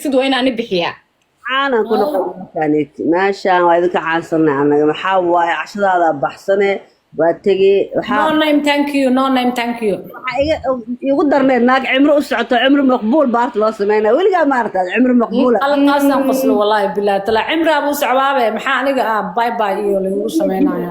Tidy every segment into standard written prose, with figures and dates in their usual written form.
Sid waa inaani bixiyaa. Caanan ku noqon meeshaaneti. Meeshaan waa idinka caansanay annaga. Maxaa waaye, cashadaada baxsane, waa tegey waxaa. No name, thank you. No name, thank you. Waxaa iga igu darneed naag cimro u socoto, cimro maqbuul baarta loo sameynaya. Weligaa maaragta cimro maqbuula? Qalkaasaan qoslo, wallaahi bilaahi tala, cimraa buu socdaabe. Maxaa aniga ah bye bye iyo lagugu sameynaya?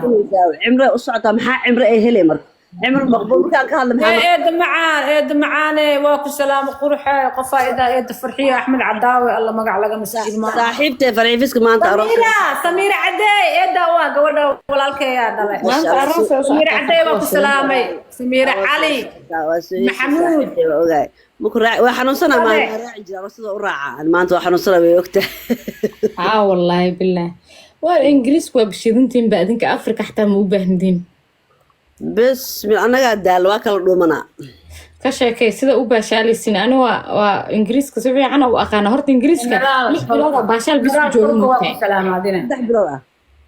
Cimro u socotaa, maxaa cimro ay helay marka? Cimro maqbuul markaan ka hadla, maxaa? Eeda macaan, eeda macaane, waa ku salaamo quruxe. Qofaa idaa eeda Farxiyo Axmed Cadaawe, alla magac laga maskiin ma. Saaxiibtay Farxiifiska maanta aroos. Samiira, Samiira Cadeey, eeda waa gabadha walaalkeeyaa dhalay. Maanta aroos ay u Samiira socotaa. Cadeey, waa ku salaamay. Samiira Cali Waa soo Maxamuud. Waa ogaay. Maku raaci, waa xanuunsanaa maanta, waa raaci jira aroosada u raaca. Ani maanta waa xanuunsanaa, way ogtahay. Haa, wallaahi billaah, waa Ingiriisku waa bashidantiin ba adinka. Afrika xataa ma u baahnidiin. Bes mid annagaa daal, waa kala dhuumanaa. Ka sheekay sida u baashaalaysin. Ani waa Ingiriiska si fiican u aqaana. Horta Ingiriiska 6 bilood aa baashaal bis ku jooga. Waa ku Moogtahay? salaamaadina. 3 bilood ah.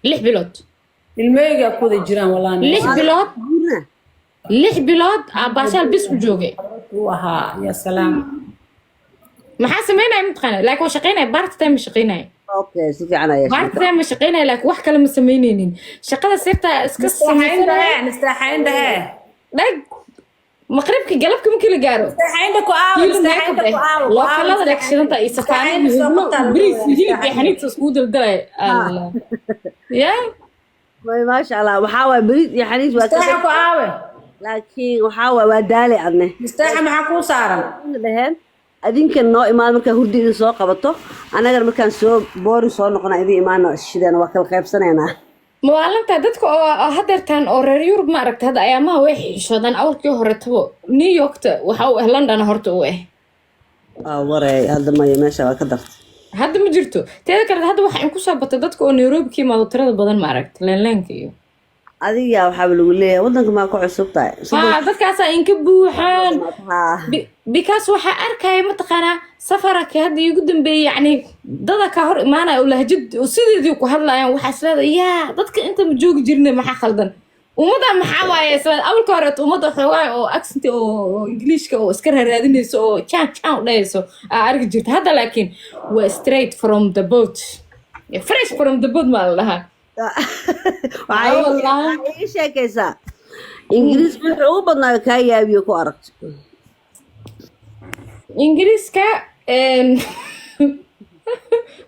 6 bilood. Ilmeyga ku wada jiraan wallaahi. 6 bilood. Guurna. 6 bilood aa baashaal bis ku joogay. Uu ahaa ya salaam. Maxaa sameynaya mataqaana? Laakiin waa shaqeynaya, part time ma shaqeynaya. Okay, si fiican ayaa. Part time ma shaqeynaya, laakiin wax kale ma sameyneynin. Shaqada sirta iska sameysanaya. Nistaaxayndahe, nistaaxayndahe. Dhag maqribka, galabka markii la gaaro, nistaaxaynda ku aawo. kiilo Nistaaxaynda makeup ku eh aawo. lookalada dhegshidanta iyo safaanada hubno, bariis iyo hilib iyo xaniidta iskugu daldalaya, Allah ya. Maasha Allah, waxaa waay bariis iyo xaniis waa ka Nistaaxa ku aawe. Laakiin waxaa waay, waa daalay adne. Nistaaxa, maxaa kuu saaran? Dhaheen adinkan noo imaad markaa hurdi idin soo qabato, annagana markaan soo boori soo noqona idin imaano, shideen waa kala qaybsanaynaa. Mawaalantaa dadka oo hadeertaan oo reer Yurub, ma aragta, hadda ayaamaha way xishoodaan. Awalkii horetabo New Yorkta waxa u ah London horta u ah. Waa wareey, hadda maya, meesha waa ka dartay. Hadda ma jirto. Teeda kale, hadda waxa in kusoo batay dadka oo Nairobi ka imaado tirada badan, ma aragta, leenleenka iyo Adiga waxaaba lagu leeyahay waddanka maa ku cusub tahay? Haa, dadkaasaa inka buuxaan. Haa. Because waxaa arkaya, mataqaanaa, safaraka hadda iigu dambeeyey, yacni dada ka hor imaanaya oo lahjad oo sideedii ku hadlayaan. Waxaa isleedahay, yaa dadka inta ma joogi jirne, maxaa khaldan ummadda? Maxaa waaye, isla awalka horeeto ummadda xoogaa oo accent oo Ingiliishka oo iska raaraadinayso oo jaan jaan u dhahayso aa arki jirta. Hadda laakiin waa straight from the boat, fresh from the boat maa la dhahaa. Waxaa Wallaahi. Waxaa ii sheekaysaa Ingiriiska wuxuu ugu badnaa kaa yaabiyo ku aragto. Ingiriiska,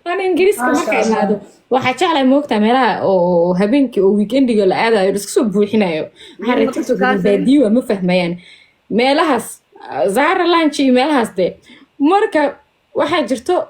ana Ingiriiska marka imaado waxaa jeclahay, moogtaa, meelaha oo habeenkii oo weekendiga la aadayo, la iska soo buuxinayo. Waxaa reer TikTok baadiyo waa ma fahmayaan meelahaas, Zara Lounge iyo meelahaas de. Marka waxaa jirto